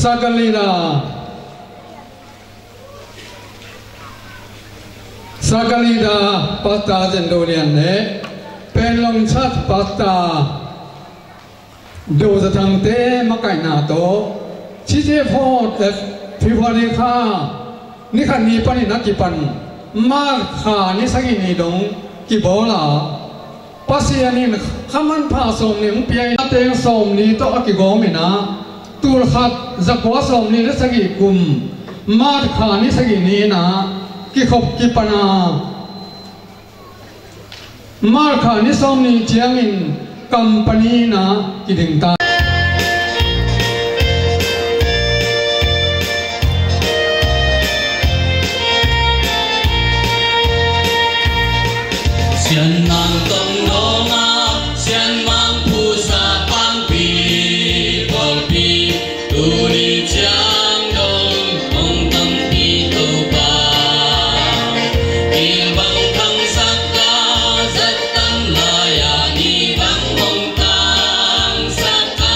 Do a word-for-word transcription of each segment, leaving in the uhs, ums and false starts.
Sakalida, Sakalida Pastor Zen Do Lian le Penlong Church Pastor Do Za Thangte makaihna tawh, C C F February kha ni khat ni panin a kipan March kha ni sagih ni dong kibawl a, Pasian in kha manpha sawmli hong pia in, a teng sawmli tawh a kigawm in ah, tul khat za kua sawmli le sagih kum March kha ni sagih ni in ah kikhop kipan a, March kha ni sawmli ciangin company in ah kiding ta. Sianmang tong noma, sianmang pusa pangpi, pawlpi, tuni ciang dong hong tangpi Topa. Kilbang tangsak a, zat tam lai-a ni bang hong tangsak a,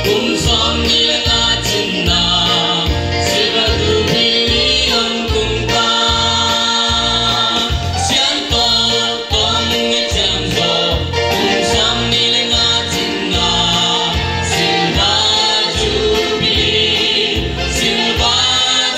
kum sawmli le nga cin na, Silver Jubilee hong tung ta. Sianto tong i ciam zo, kum sawmli le nga cin na, Silver Jubilee, Silver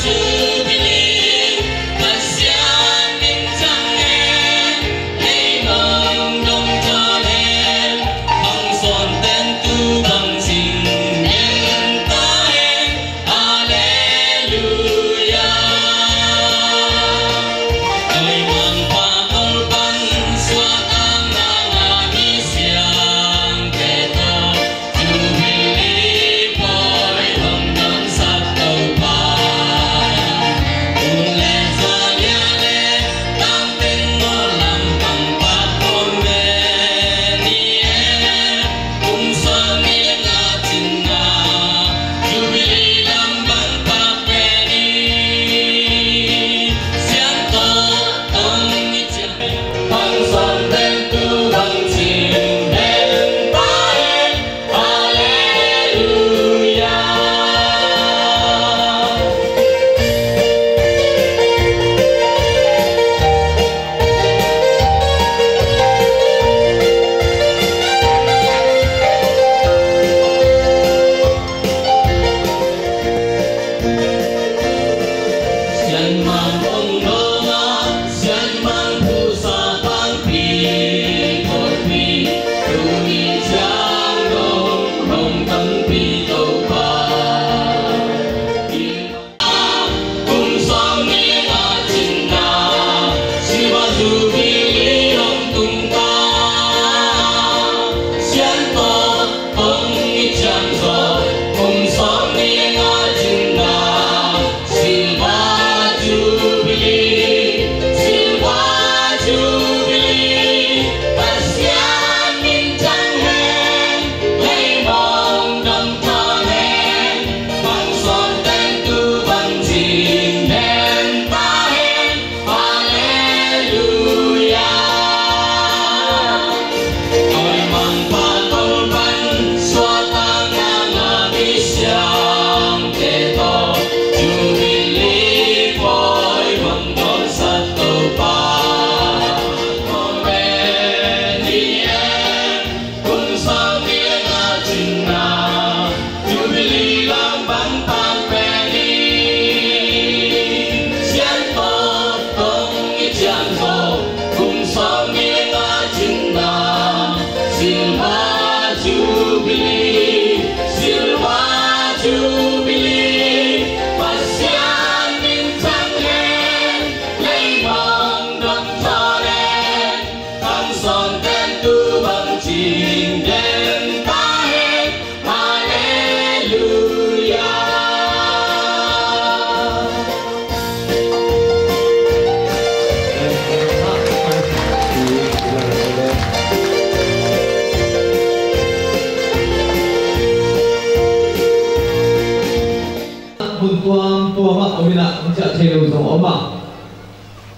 Jubilee, Pasian min ciang hen, leimong dong tawh hen, bang sawn ten tu bang cing den ta hen. Halleluia. Oi mangpa kolpan suak a, nang a mi siangte tawh Jubilee pawi hong dawnsak Topa. Kum le za lia le tam teng Mual lam pang pat pom ve ni e. Kum sawmli le nga cin na, Jubilee lam bang pak pen in, sianto tong i ciam, bang sawn ten tu bang cing den ta hen. Halleluia. Sianmang ong noma, sianmang pusa pangpi, pawlpi, tuni ciang dong hong tangpi Topa. Kum sawmli le nga cin na, Silver Jubilee hong tung ta. Sianto tong i ciam zo, kum sawmli le nga cin na, Silver Jubilee, Silver Jubilee, Pasian min ciang hen, leimong dong tawh hen, bang sawn ten tu bang cing den ta hen. Halleluia. Oi mangpa kolpan suak a, nang a mi siangte tawh Jubilee pawi hong dawnsak Topa. Amen. Kum sawmli le nga cin na, Jubilee lam bang pak pen in, sianto tong i ciam zo, kum sawmli le nga cin na, Silver Jubilee, Silver Jubilee, Pasian min ciang hen, leimong dong tawh hen, bang sawn ten tu bang cing den ta hen. Halleluia. Hun tuamtuam ah om in ah, hong ciah thei lo zong om a,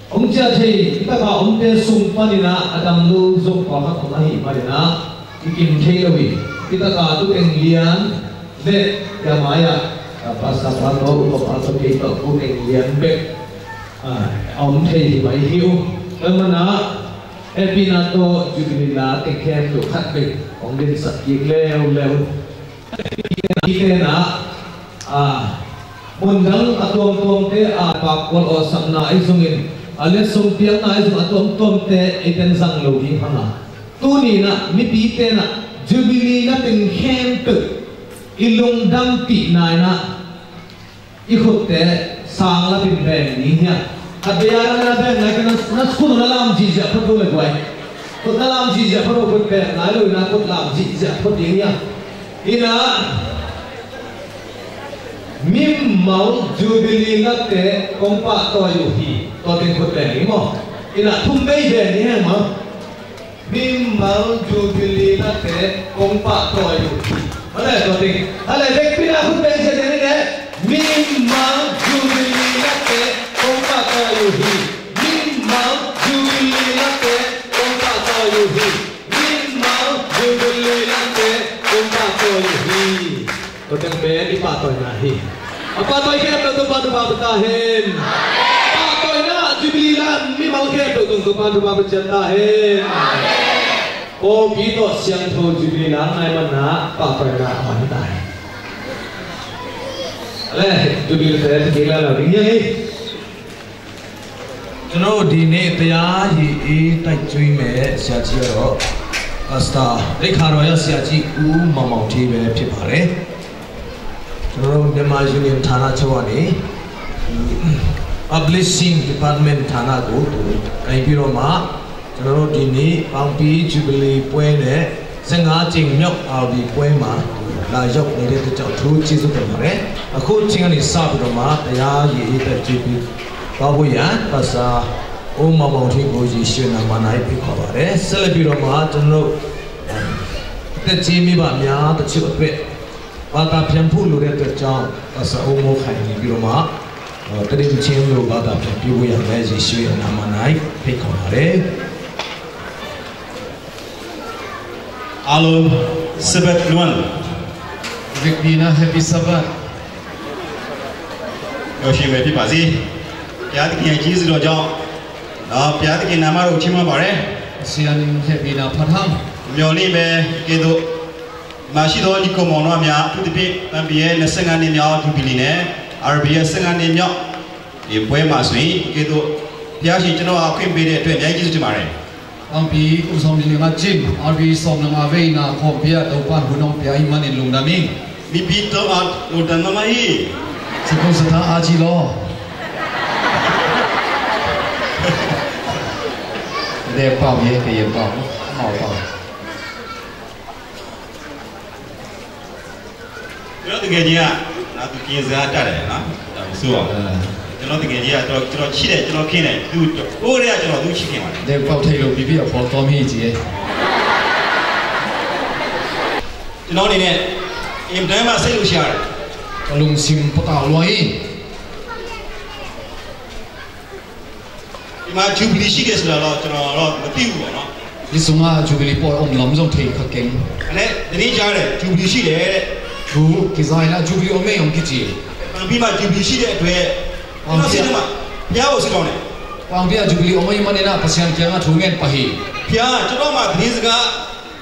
hong ciah thei i taka omte sung panin ah a dam lo zong pawlkhat om ahih manin ah, i kim thei lo hi. I taka tuteng lian le i a mai-ah Pastor pa tawh, upa pa tawh, kei tawh, pu teng lian bek, ah, a om thei hi mai hi uh. Tua manin ah, hehpihna tawh Jubilee la teng khempeuh khat bek hong dinsak kik leuleu. Hihte in ah, ah, mundang a tuamtuamte a pakkual awlsakna ahi zongin, a letsong piakna ahi zong a tuamtuamte eite in zang lo ding hang a. Tuni in ah, mipite in ah, Jubilee la teng khempeuh i lungdampihna in ah, i khutte sang lapin beng ding hi a. Khat vei a na beng nai ka na, na khut na lam zihziah phot lo le guai. Khut na lam zihziah phot lo, khut beng nai lo in ah khut lam zihziah phot ding hi a. In ah, mimal Jubilee late kong pahtawi uh hi. Tua teng khut beng ding maw. In ah, thum vei beng ding hi maw. Mimal Jubilee late kong pahtawi uh hi. Hale, tua teng. Hale, vekpi in ah khut beng sia teng ni le. Mimal Jubilee late kong pahtawi uh hi. Mimal Jubilee late kong pahtawi uh hi. Mimal Jubilee late kong pahtawi uh hi. Tua teng pen i pahtawina hi. A pahtawi khempeuh Topa'n thupha pia ta hen. Pahtawina Jubilee la mimal khempeuh tung Topa'n thupha pia ciat ta hen. Pawlpi tawh siangtho Jubilee la ngai manin ah pahtawina a man ta hen. Ale, Jubilee te ti la la ding hi. ကျွန်တော်တို့ဒီနေ့တရားဟေ့ရေးတိုက်ကျွေးမဲ့ဆရာကြီးကတော့ Pastor ရိက္ခာတော်ရဆရာကြီးဦးမောင်မောင်ဌေးပဲဖြစ်ပါတယ်။ ကျွန်တော်တို့မြန်မာ Union ဌာနချုပ်ကနေ Publishing Department ဌာနကိုသူကိုင်ပြီးတော့မှ ကျွန်တော်တို့ဒီနေ့ပေါင်းပြီး Jubilee ပွဲနဲ့ ဆယ့်ငါးကြိမ်မြောက် R B ပွဲမှာလာရောက်နေတဲ့အတွက်ကြောင့် အထူးကျေးဇူးတင်ပါတယ်။ အခုအချိန်ကနေစပြီးတော့မှ တရားရည်အရေးအတွက်ကျေးဇူးသွားဖို့ရန် Pastor ဦးမောင်မောင်ထွေးကို ယေရှုနာမ၌ဖိတ်ခေါ်ပါတယ်။ ဆက်လက်ပြီးတော့မှ ကျွန်တော်တို့ အသက်ကြီးမိဘများတချို့အတွက် ဘာသာပြန်ဖို့လိုတဲ့အတွက်ကြောင့် Pastor ဦးမိုးခိုင်နေပြီးတော့မှ သီတင်းချင်းလို ဘာသာပြန်ပြုဖို့ရန်လည်း ယေရှုရဲ့နာမ၌ဖိတ်ခေါ်ပါတယ်။ အားလုံး Sabbath Noel. Vekpi in ah Happy Sabbath. ပျော်ရွှင်မယ်ဖြစ်ပါစေ။ ဘုရားသခင်ရဲ့ကျေးဇူးတော်ကြောင့် ဘုရားသခင်နာမတော်ကိုချီးမွမ်းပါတယ်။ Pasian hehpihna phat hang. မျှော်လင့်ပဲကဲသို့ ဒီမှာရှိသောညီကောင်မောင်နှမများ အထူးသဖြင့် ပန်ပီရဲ့နှစ်ဆယ့်ငါးနှစ်မြောက် Jubilee နဲ့ R B ရဲ့ဆယ့်ငါးနှစ်မြောက် ဒီပွဲမှာဆိုရင် ကဲသို့ ဘုရားရှင် ကျွန်တော်အားခွင့်ပေးတဲ့အတွက် အများကြီးကျေးဇူးတင်ပါတယ်။ Pangpi kum sawm nih le nga cin, R B sawm le nga veina khawmpi ah Topa'n hun hong pia ahih manin lungdam ing. Mipi tawh a lungdam mahmah hi. Sakol sata aji law. Dek pau ye, kei yen pau, mau pau. ကျွန်တော်တကယ်ကြီးက ငါသူကင်းစားတတ်တယ်နော်။ ဒါမဆိုးပါဘူး။ အဲ။ ကျွန်တော်တကယ်ကြီးက ကျွန်တော် ကျွန်တော်ချစ်တယ်၊ ကျွန်တော်ခင်တယ်။ သူ့ကို ဟိုးတည်းက ကျွန်တော်သူ့ချစ်ခင်ပါတယ်။ Dek pau thei lo pipi a pawl tawm hi ci e. ကျွန်တော်အနေနဲ့ အင်မတန်မှစိတ်လှုပ်ရှားတယ်။ Ka lungsim pakau lua hi. ဒီမှာ Jubilee ရှိတယ်ဆိုတာတော့ ကျွန်တော်တော့မသိဘူးပေါ့နော်။ Hih sungah Jubilee pawi om lam zong thei kha keng. ဒါနဲ့ သတင်းကြားတယ် Jubilee ရှိတယ်တဲ့။ Thu kiza in ah Jubilee om ei hong kici. ပြီးမှ Jubilee ရှိတဲ့အတွက် ကျွန်တော်စိတ်ထဲမှာ ဘုရားကိုဆုတောင်းတယ်။ Pangpi ah Jubilee om ahih manin ah Pasian kiangah thu ngen pah hi. ဘုရား ကျွန်တော်မှာ သတင်းစကား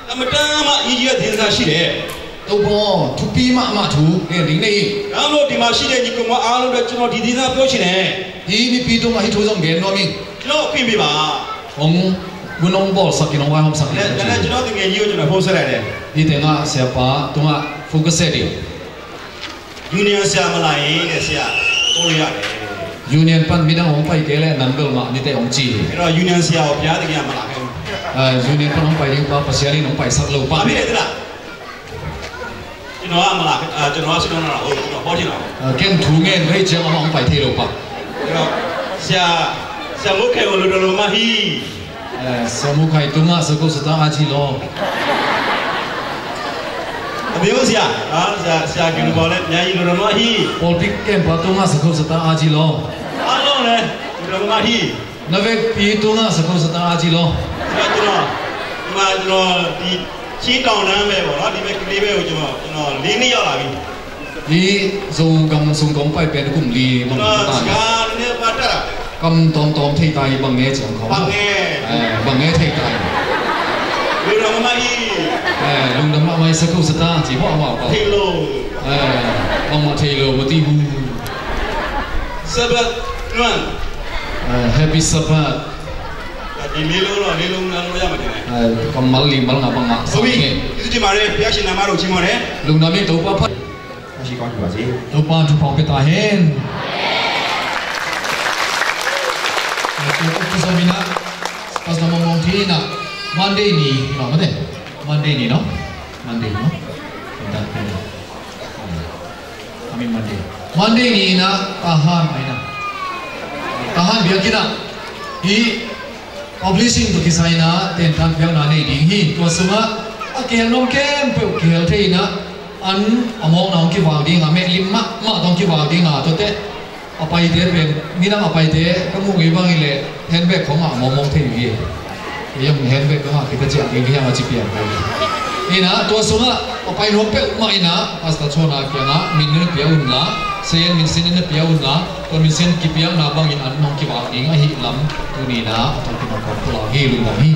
အင်မတန်မှ အရေးကြီးတဲ့ သတင်းစကားရှိတယ်။ Topa aw, thupi mahmah thu ngen ding nei hi. ဒါကြောင့် ဒီမှာရှိတဲ့ ညီကောင်မအားလုံးအတွက် ကျွန်တော် ဒီသတင်းစကား ပြောချင်တယ်။ Hih mipi tungah hih thu zong gen nuam ing. ကျွန်တော် ခွင့်ပေးပါ။ Hong, hun hong bawlsak in, hong vaihawmsak in. ဒါနဲ့ ကျွန်တော် သူငယ်ကြီးကို ကျွန်တော် ဖုန်းဆက်လိုက်တယ်။ Hih tengah siapa tungah phone ka set ding. Union ဆရာမလာရင်တဲ့ ဆရာ ခေါ်လို့ရတယ်။ Union pan midang hong pai kei leh nang bel mah ni teh hong ci hi. အဲ့တော့ Union ဆရာကို ဘုရားသခင်က မလာခဲ့ဘူး။ Ah, Union pan hong pai ding pa Pasian in hong paisak lo pah. ဘာဖြစ်လဲသိလား။ ကျွန်တော်က မလာ၊ အာ၊ ကျွန်တော်က ဆုတောင်းတာကို ကျွန်တော် ဟောချင်တာကိုး။ Ah, ken thu ngen ka hih ciang amah hong pai thei lo pah. အဲ့တော့ ဆရာ၊ ဆရာမိုးခိုင်ကို လိုတော်တော်မဟိ။ Eh, Sia Muk Khai tungah sakol sata aji law. အမျိုးဆရာ၊ နော်၊ ဆရာ၊ ဆရာခင်ဗျာလည်း အများကြီး လိုတော်တော်မဟိ။ Pawlpi kempa tungah sakol sata aji law. အားလုံးလည်း လိုတော်တော်မဟိ။ Na vekpi tungah sakol sata aji law. ဆိုတော့ ကျွန်တော်၊ ဒီမှာ ကျွန်တော် ဒီ ချင်းတောင်တန်းပဲပေါ့နော်၊ ဒီဘက် ကလေးဘက်ကို ကျွန်တော်၊ ကျွန်တော် လေးနှစ်ရောက်လာပြီ။ Hih Zogam sung kong pai pen kum li bang ta. Kam tawmtawm thei ta hi, bang nge ciang khawng. Bang nge? Eh, bang nge thei ta hi. Lungdam mahmah hi. Eh, lungdam mahmah hi, sa ko sa ta ci mawh mawh ko. Thei lo. Eh, bangmah thei lo mah ti hu. Sabbath nuan. Eh, Happy Sabbath. Ka ti li lo lo, li lo nang lo ya ma ti nai. Eh, kammal li mal nga bang nga. Omi, itu ci mare, pia sin nama ro ci mare. Lungdam hi, Topa phat. Topa thupha pia ta hen. Pastor Mong Mong Thina, Monday ni, no, mate? Monday ni, no? Monday, no? Amin Monday. Monday ni na, tahan, ai na. Tahan biakinn ah. Hi, publishing tawh kisai in ah, tentang piakna nei ding hi. Tua sungah, a kihel nuam khempeuh kihel thei in ah, an a mawkna hong kivak ding a, mehlim mahmah tawh hong kivak ding a, tuate a paite pen, midang a paite, ka muh ngei bang hi leh, handbag khawng ah mawkmawk thei uh hi. Ei hong handbag khawng ah, kita ciah kei hiam a ci piang kei. Hi in ah, tua sungah, a pai nuam peuhmah in ah, Pastor Chona kiangah, min na pia un la, Sayan min sin na pia un la, tua min sin kipiakna bangin an hong kivak ding ahih lam, tuni in ah, a tawh kinawh kong pulak hi, lungdam hi.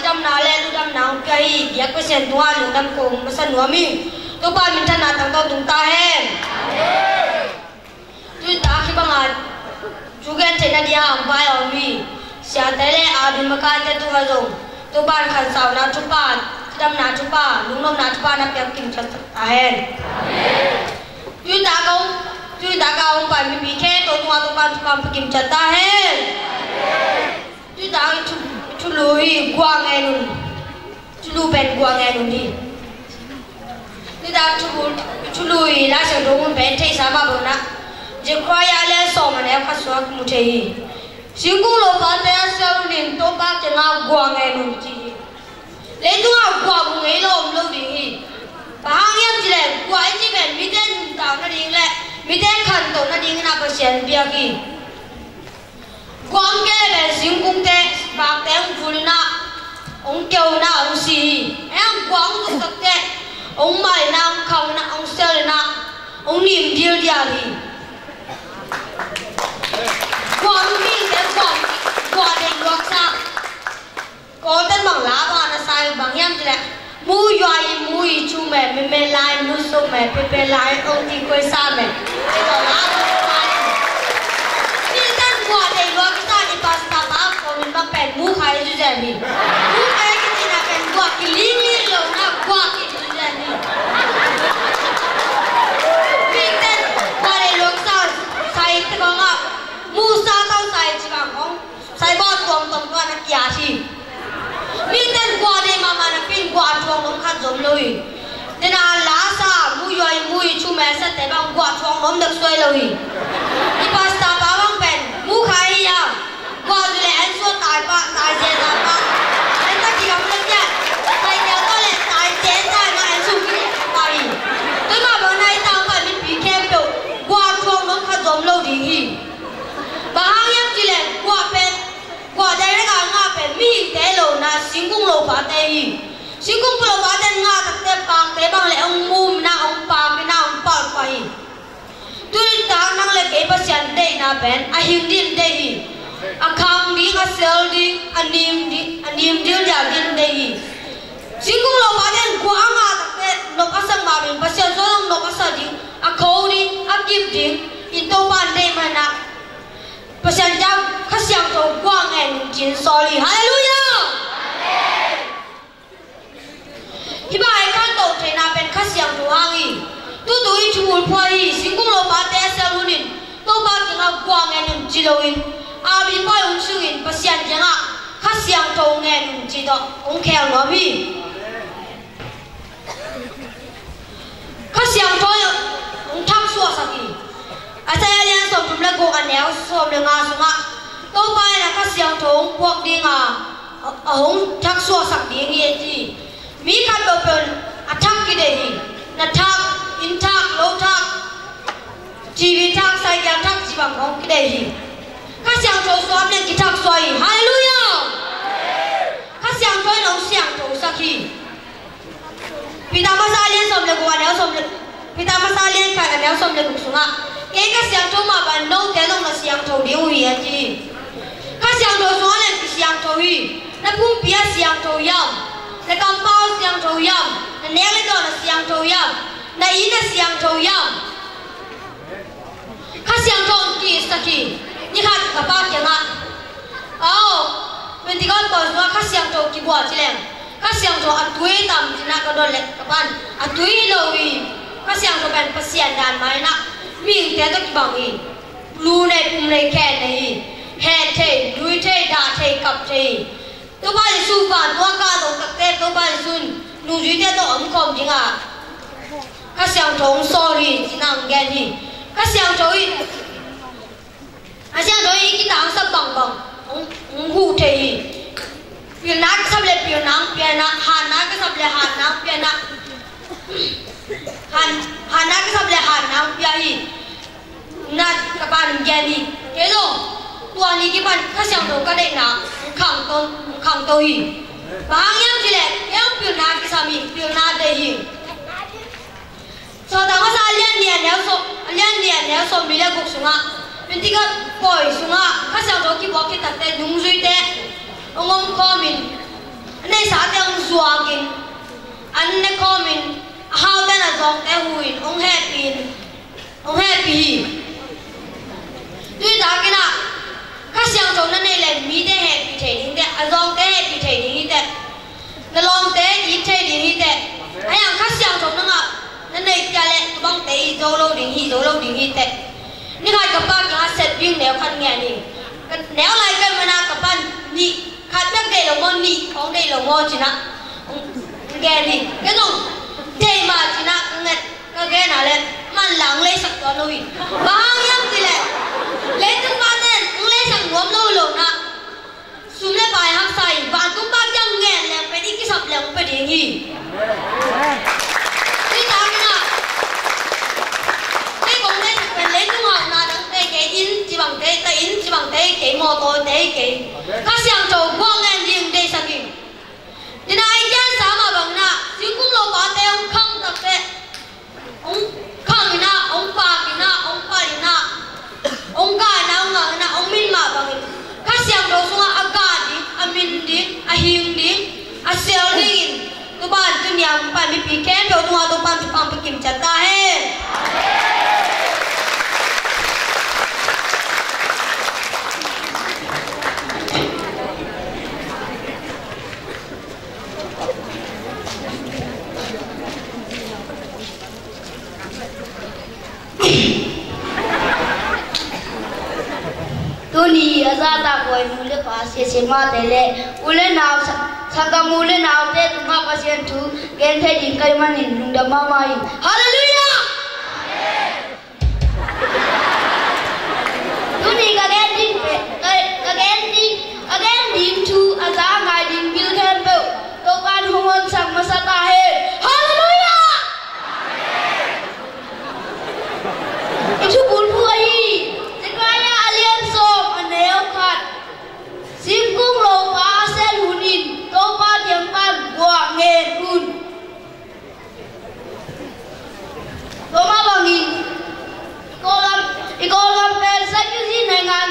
Damna le lungdamna hong pia hi. Biak Pasian tungah lungdam ko hong masa nuam hi. Topa minthanna tangtawn tung ta hen. Tuita khit banga thu gen theihna dia hong pai a om hi. Siate le a ding makaite tungah zong Topa in khansauna thupha, damna thupha, lungnopna thupha na piak kim ciat ta hen. Tuita ka hong, tuita ka hong pai mipi khempeuh tungah Topa in thupha hong pia kim ciat ta hen. Tuita thu, thulu hi, guah ngen un. Thulu pen guah ngen un hi. Tuita thulu, thulu hi, Lai Siangtho mun pen theihsa mah bangin ah, Zechariah lian sawm a neu khat sungah mu thei hi. Singkung lopate a sel un in Topa kiangah guah ngen un ci hi. Leitungah guah mu ngei lo om lo ding hi. Bang hang hiam cih leh guah i cih pen mite nuntak nading le mite khantoh nadingin ah Pasian piak hi. Guah om kei leh pen singkungte, pakte hong vul in ah, hong keu in ah, hong si hi. Ahi hang guah hong zuktak teh hong mai in ah, hong khau in ah, hong sel in ah, hong nim dildial hi. Guah om mite guah, guah deih luaksa. Kawlten bang la bang a na sa hi, bang hiam cih leh, หมูใหญ่ หมู chu me, แม่ใหญ่ หมูสอง me, แม่ใหญ่ องค์ที่เคยสร้าง me. Ci tawh la bang a na sa hi. Miten guah deih luak i sa hi, pastor pa kawmin bang pen หมู khai ci zen hi. หมู khai kicihna pen guah kilingling lo na guah kici zen hi. Miten guah deih luak sa, sa hi te bang ah, หมู sa tawh sa hi ci bang hong. Saibawt tuamtuam tua na kiat hi. Miten guah deih mahmah napi in guah thuak nuam khat zom lo hi. Nena la sa, หมูใหญ่ หมู chu me sate bang guah thuak nuam dek suai lo hi. I pastor pa bang pen หมู khai hi a. Guah zu le an suah tai pah, tai zia tai pah. An ta ki gam le kiat. Tai tia tawh le tai zia tai mah an sung ki pah hi. Tua mah bang na i tangval mipi khempeuh guah thuak nuam khat zom lo ding hi. Bang hang hiam cih leh guah pen, guah direct a ngah pen mihingte lo in ah singkung lopate hi. Singkung lopate ngah tak teh pakte bang le hong mum in ah, hong pak in ah, hong palh pah hi. Tuita nang le kei Pasian deihna pen a hing ding deih hi. A khang ding, a sel ding, a nim ding, a nim dildial ding deih hi. Singkung lopate in guah a ngah tak teh nop a sak mah bangin Pasian zong nop a sa ding, a kho ding, a kip ding in Topa in deih man ah, Pasian kiang Kha Siangtho guah ngen un ci-in sawl hi. Halleluiah! Hih bang i khantoh theihna pen Kha Siangtho hang hi. Tutu i thu bulphuh hi. Singkung lopate a sel hun in Topa kiangah guah ngen un ci lo in, a mi pawi hun sungin Pasian kiangah Kha Siangtho ngen un ci tawh hong khel nuam hi. Kha Siangtho in hong thaksuahsak hi. Isaiah lian sawmthum le guk a neu sawm le nga sungah Topa in a Kha Siangtho hong puak ding a, a, a hong thaksuahsak ding hi a ci. Mi khat peuhpeuh in a thak kideih hi. Na thak, inn thak, lo thak, T V thak, cycle thak ci bang hong kideih hi. Kha Siangtho suak leng kithaksuah hi. Halleluiah! Kha Siangtho in hong siangthosak hi. Peter masa lian sawm le guk a neu sawm le, Peter masa lian khat a neu sawm le guk sungah, kei ka siangtho mah bangin note zong na siangtho ding uh hi a ci. Kha Siangtho sungah leng kisiangtho hi. Na pumpi a siangtho hiam? Na kampau siangtho hiam? Na nek le dawn a siangtho hiam? Na inn a siangtho hiam? Kha Siangtho hong kisak hi. Ni khat ka pa kiangah, "Aw, Pentecost pawi sungah Kha Siangtho kibuak ci leng, Kha Siangtho a tui tam?" ci-in ah ka dot leh ka pa'n, "A tui hi lo hi. Kha Siangtho pen Pasian dan mah in ah mihingte tawh kibang hi. Lu nei, pum nei, khen nei hi. Het thei, lui thei, dah thei, kap thei hi. Topa Jesu vantung a kah dong takte Topa Jesu in nungzuite tawh om khawm ding a, Kha Siangtho hong sawl hi," ci-in ah hong gen hi. Kha Siangtho hi, Kha Siangtho hi i kitangsak bangbang hong, hong huh thei hi. Pilna kisap leh pilna hong pia in ah, hatna kisap leh hatna hong pia in ah, han, hatna kisap leh hatna hong pia hi. Na ka pa'n gen hi. Kei zong tua ni kipan Kha Siangtho ka deihna hong khangto, hong khangto hi. Bang hang hiam cih leh kei zong pilna kisam hi, pilna deih hi. Sawltak Masa a lian nih a neu sawm, a lian nih a neu sawmli le guk sungah, Pentecost pawi sungah Kha Siangtho kibuak khit takteh nungzuite hong om khawm in, a zuakin, an ne khawmin, a haute'n a zawngte hu-in hong hehpih in, hong hehpih hi. Tui takin ah, Kha Siangtho na neih leh mite hehpih thei ding hi teh, a zawngte hehpih thei ding hi teh, na lawmte it thei ding hi teh. Ahi hang Kha Siangtho na ngah, na neih ciang leh tua bangte it zo lo ding hi, zo lo ding hi teh. Ni khat ka pa kiangah sep ding neu khat ngen hi. Ka neu lai ka hih manin ah ka pa'n nih, khat bek deih lo maw, nih khawng deih lo maw ci-in ah hong gen hi. Kei zong deih mah ci-in ah ka nget, ka gen a leh aman la hong leisak tuan lo hi. Bang hang hiam cih leh, leitung pate'n hong leisak nuam lo hi lo-in ah, sum leh pai haksa hi, vantung pa kiang ngen leng pen i kisap leng pia ding hi. Tui takin ah, kei kong deihsak pen leitung hauhna dangte kei, inn ci bangte, ta inn ci bangte kei, mawtawte kei, Kha Siangtho guah ngen ding deihsak hi. Tua-in ah i gensa mah bangin ah, singkung lopate hong khang takteh, hong khang in ah, hong pak in ah, hong palh in ah, hong ga in ah, hong ngak in ah, hong min mah bangin, Kha Siangtho sungah a ga ding, a min ding, a hing ding, a sel dingin, Topa'n tuni-a hong pai mipi khempeuh tungah Topa'n thupha hong pia kim ciat ta hen. Tuni a zahtakhuai nu le pa, sia siamahte le u le nau, sa-, sanggam u le naute tungah Pasian thu gen thei ding ka hih manin lungdam mahmah ing. Halleluiah! Tuni ka gen ding pen, ka, ka gen ding, ka gen ding thu a za a ngai ding bil khempeuh Topa'n hong honsak masa ta hen. Halleluiah! I thubulphuh ahi Zechariah a lian sawm, a neu khat. Singkung lopa a sel hun in Topa kiang pan guah ngen un. Tua mah bangin i Kawlgam, i Kawlgam pen Saipiuzi nei ngan,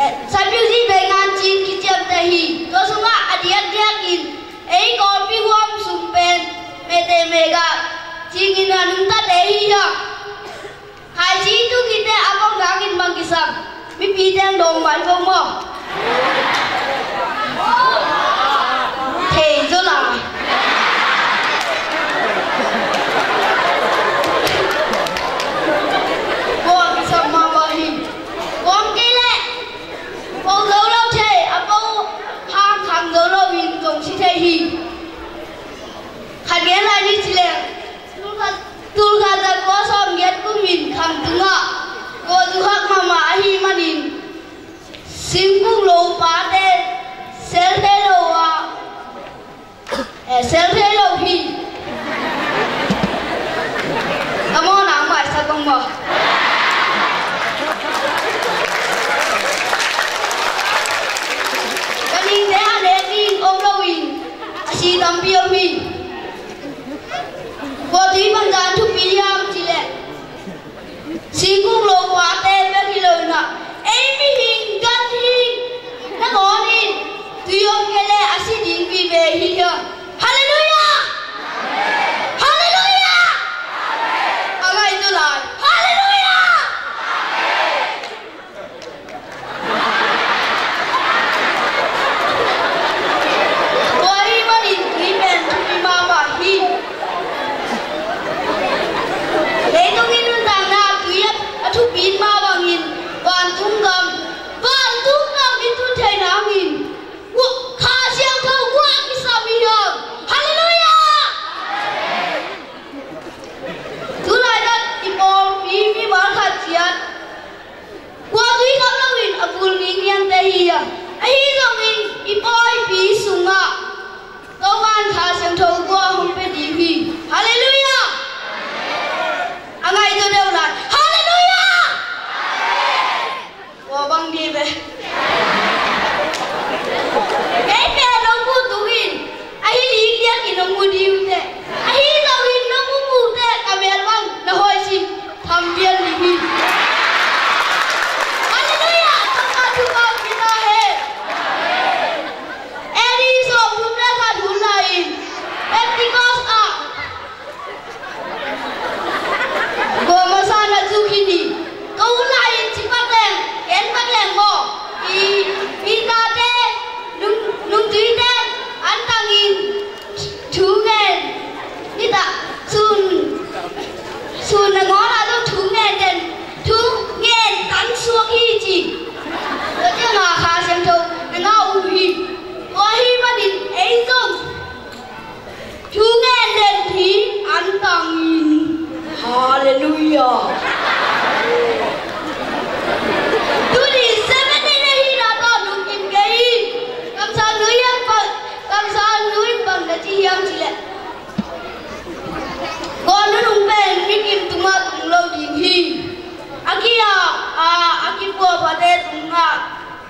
eh, Saipiuzi nei ngan cing kiciamteh hi. Tua sungah a diakdiak in ei Kawlpi huam sung pen Meitei mega cingin a nungtate hi hiam? Khaici tu kite a kong dangin bang kisam. Mipi teng dong mai ko maw? Thei zaw lai. Ko a kisam mahmah hi. Ko a kei leh ko zo lo thei, a ko hang khang zo lo in zong si thei hi. Khat gen lai ni ci leng. Tulkhat, tulkhat za kua sawmgiat kum in Khamtung ah kua zu hak mahmah ahih manin singkung lopate sel thei lo a, eh, sel thei lo hi. A mawhna maisak bang maw? Ka ningte a nek ding om lo in a si tampi om hi. Kua tui pan zan thupi hiam cih leh singkung lopate bek hi lo in ah, ei mihing gan hing nangawn in tui om kei leh a si ding vive hi hiam? Halleluiah! Halleluiah! A ngaihtuah lai. Halleluiah! Tua ahih manin tui pen thupi mahmah hi. Leitung i nuntakna tui a, a thupi mah bangin vantung gam, vantung gam i tun theih nangin Kha Siangtho kua kisam i hiam? Halleluiah! Tulaitak i pawlpi mimal khat ciat kua tui kham loin a vul ngiangngiante hi a, ahi zongin i pawipi sungah Topa'n Kha Siangtho kua hong pia ding hi. Halleluiah! A ngaihtuah deuh lai. Halleluiah! Kua bang dih ve. Kei pen nong mu tung in, ahi lik diakin nong mu dih uh teh. Ahi zongin nong mu mu teh ka mel bang na hoih sim tham pian dih hi. Halleluiah! Topa thupha pia ta hen. A D sawmthum le khat hun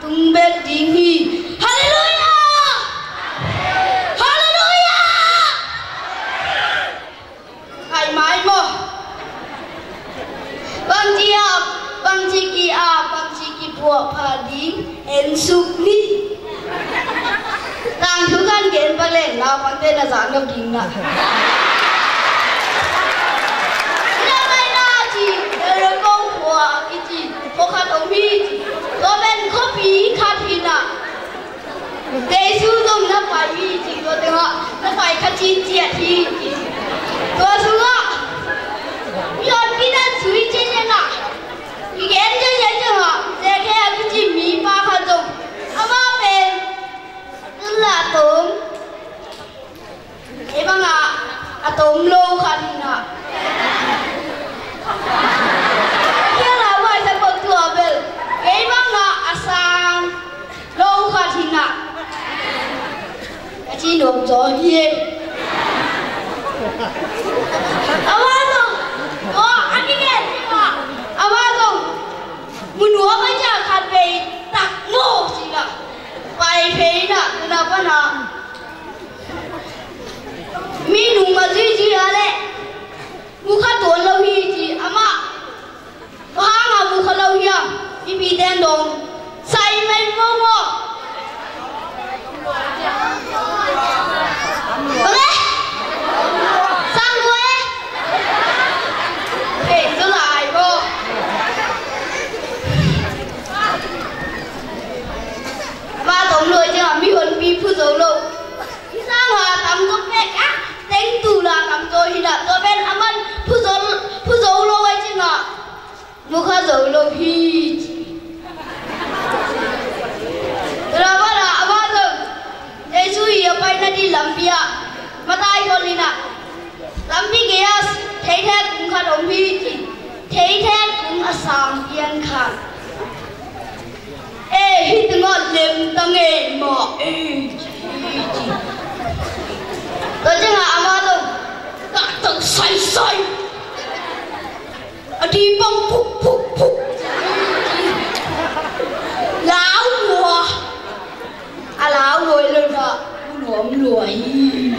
Tung bek ding hi. Halleluiah! Halleluiah! Ai mai maw? Bangci a, bangci ki a, bangci kipuah pha ding en suk ni. Tangthu kan gen pak leng naupangte na zak nop ding na. Ina mai na ci, Ere Kong khua kici, khua khat om hi ci. Tua pen khuapi khat hi na. Jesu zong na pai hi ci, tua tengah na pai kha cinciat hi ci. Tua sungah mihonpi nan sui cinciat na. Kigen cinciat ciangah Zeke a kici mipa khat zong amah pen tun la tom. Kei bangah a tom lo khat hi na. Kei a lau hai sa pok tua bel kei bangah a sang lo khat hi na. Ka ci nuam zaw hi e. Amah zong, oh, a kigen hi na. Amah zong mu nuam a cia khat vei tak maw ci na. Pai phei na, tuna pana. Mi nung a zuizui a leh mu kha tuan lo hi ci amah. Bang hang a mu kha lo hiam? Mipite in dong sai mai maw maw? Bang e? Sang lua e? Hei, tu lai maw? Amah tom lua ciangah mihonpi phu zo lo. Hi sangin a tamzaw pek a, teng tul a tamzaw hi na, tua pen a man phu zo, phu zo lo a cih na, mu kha zo lo hi ci. Tua ban a amah zong Jesu i a paina ding lampi ah matai khol hi na, lampi gei ah theithek kung khat om hi ci. Theithek kung a sang pian khat. Eh, hih tengah lem ta ngei mah, eh, ci, ci. Tua ciangah amah zong kah tang saisai. A dih bang phuk, phuk, phuk. Lau lua. A lau lua lo na, mu nuam lua hi.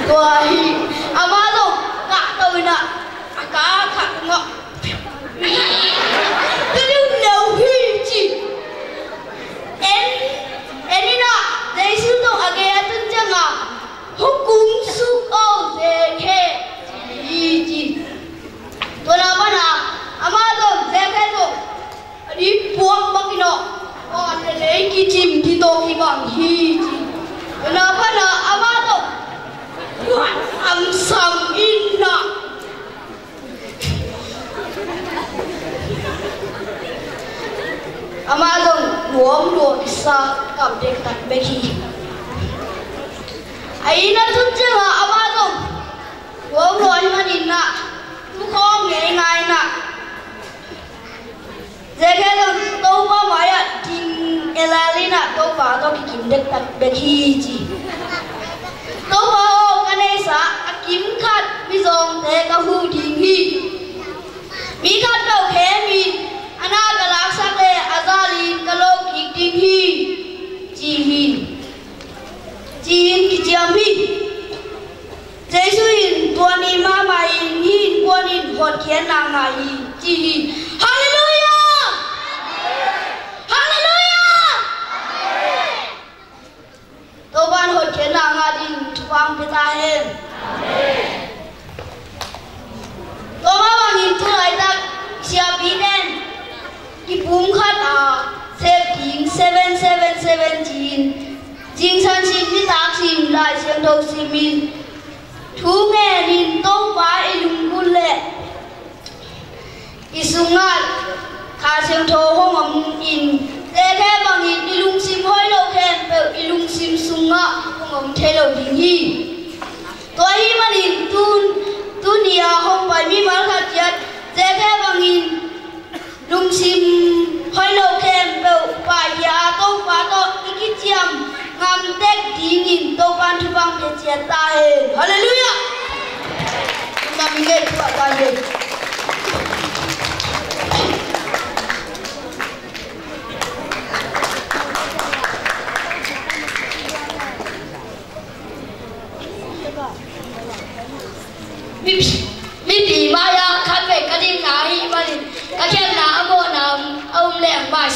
Tua hi. Amah zong kah to in a, a kah kah ngah. Tua ding lo hi ci. En, en in a, Jesu zong a gei a tun ciangah, hukum suk o Zeke ci hi ci. Tua na pan a, amah zong Zeke zong a dih puak bak in a, a lelei kicim kitawk kibang hi ci. Tua na pan a, amah zong, am sam in a. Amah zong nuam lua kisa, kam dektak bek hi. A inn a tun ciangah amah zong nuam lua ahih manin a, tu khawm ngeingai in a. Zeke zong Topa mai-ah ding elal in a, Topa tawh kikim dektak bek hi ci. Topa aw, ka neihsa a kim khat mizawngte ka huh ding hi. Mi khat peuh khem in a na ka laksak leh a zalin ka lo kik ding hi ci hi. Ci-in kiciam hi. Jesu in tua ni mahmah in hih innkuan in hotkhiatna ngah hi ci hi. Halleluiah! Halleluiah! Topa'n hotkhiatna ngah ding thupha hong pia ta hen. Tua mah bangin tu laitak siapite in kipumkhat a sep ding seven seven seven ci-in zingsang sim, nitak sim, Lai Siangtho sim in thu ngen in Topa i lunggulh leh i sungah Kha Siangtho hong om in, Zeke bangin i lungsim hoih lo khempeuh i lungsim sungah hong om thei lo ding hi. Tua ahih manin tun, tuni a hong pai mimal khat ciat Zeke bangin lungsim hoih lo khempeuh paikhia a, Topa tawh i kiciam ngam tek dingin Topa'n thupha hong pia ciat ta hen. Halleluiah! Lam i ngei tua ta hen.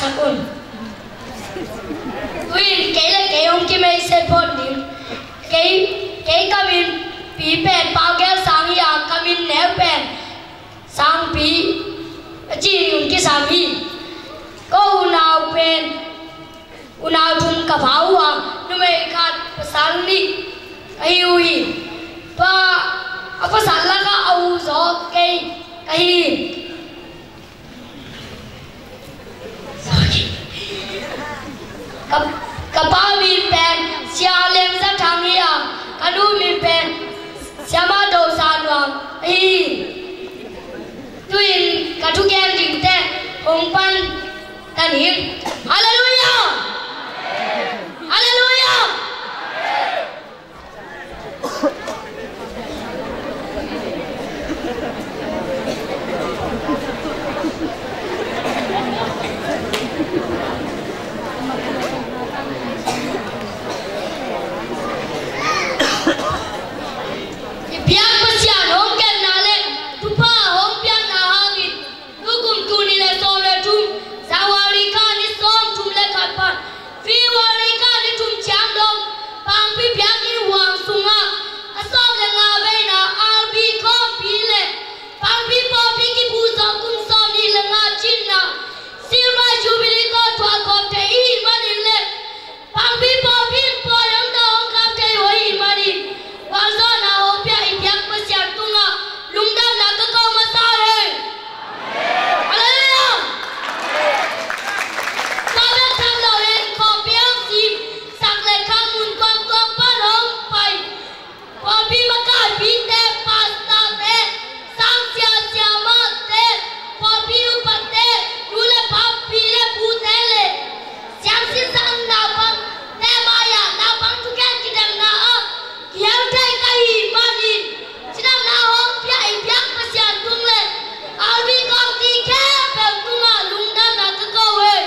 Un. Tu-in kei le kei hong kimeise phot ding. Kei, kei ka min pi pen Pau Gel Sang hi a, ka min neu pen Sangpi a ci-in hong kisam hi. Ko unau pen, unau thum ka pha uh a, numei khat pasal nih ka hi uh hi. Tua a pasal lakah a u zaw kei ka hi. Ka, ka pa min pen Sia Lem Za Thang hi a, ka nu min pen Sia Ma Do Sa Nuam hi. Tu-in ka thugen dingte hong pan ta ning. Halleluiah! Halleluiah! I biak Pasian hong genna le thupha hong piakna hangin, tukum tul nih le sawm le thum, January kha ni sawm thum le khat pan February kha ni thum ciang dong, Pangpi biakinn huang sungah a sawm le nga veina R B Kawmpi le Pangpi pawlpi kibuh zawh kum sawm nih le nga cinna Silver Jubilee tawh thuak khawm thei i hih manin le Pangpi pawlpi in pawi hong dawng hong kham thei uh ahih manin, gualzawhna hong pia i biak Pasian tungah lungdamna ka ko masa hi. Halleluiah! Tua bek tham loin khawmpi hong simsak le khang mun tuamtuam pan hong pai pawlpi makaipite, pastorte, sangsia siamahte, pawlpi upate, nu le pa, pi le pute le siamsinsan naupangte mai-ah naupang thugen kidemna ah kihel thei ka hih manin, cidamna hong pia i biak Pasian tung le R B Kawmpi khempeuh tungah lungdamna ka ko hi.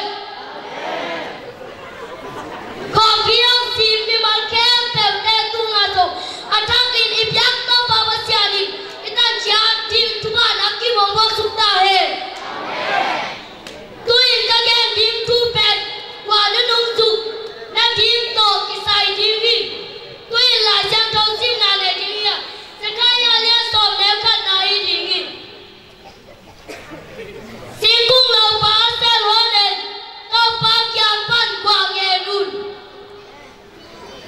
Kawmpi hong sim mimal khempeuhte tungah zong a thakin i biak Topa Pasian in i tankhia ding thupha na kim hong buaksuk ta hen. Tu-in ka gen ding thu pen kua nunung zuk na ding tawh kisai ding hi. Tu-in Lai Siangtho simna nei ding hi a, Zechariah lian sawm neu khatna hi ding hi. Singkung lopa a sel hon en, Topa kiang pan guah ngen un.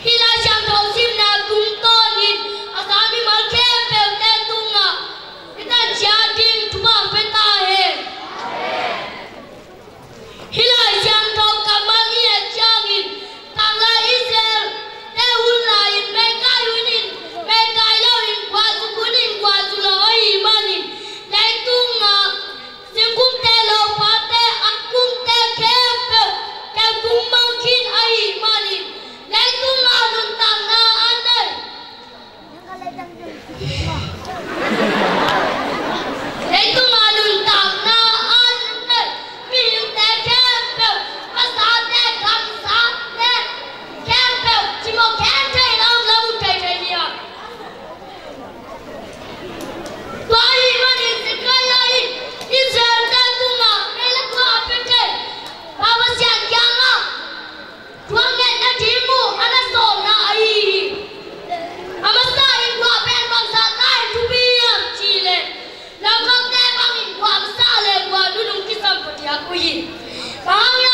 Hih Lai Siangtho simna tungtawnin a za mimal khempeuhte tungah i tankhia ding thupha pia ta hen. Hih Lai Siangtho kammal i et ciangin, tanglai Israel-te hun lai-in meikai hunin meikai loin, guahzuk hunin guahzuk lo ahih manin, leitungah singkungte, lopate, angkungte khempeuh keutung mang khin ahih manin, leitungah nuntakna an nei. Leitungah nuntakna an nei mihingte khempeuh, pasate, gamsate khempeuh cimawh khen thei in a om lo, mu thei thei hi a. Tua ahih manin Zechariah in Israel-te tungah mei le kua a pia thei Pa Pasian kiangah thuak ngetna ding uh a na sawmna ahi hi. A masa in guah pen bangzah ta in thupi hiam cih leh, lamkakte bangin guah masa le guah nunung kisam phadiak uh hi. Bang hang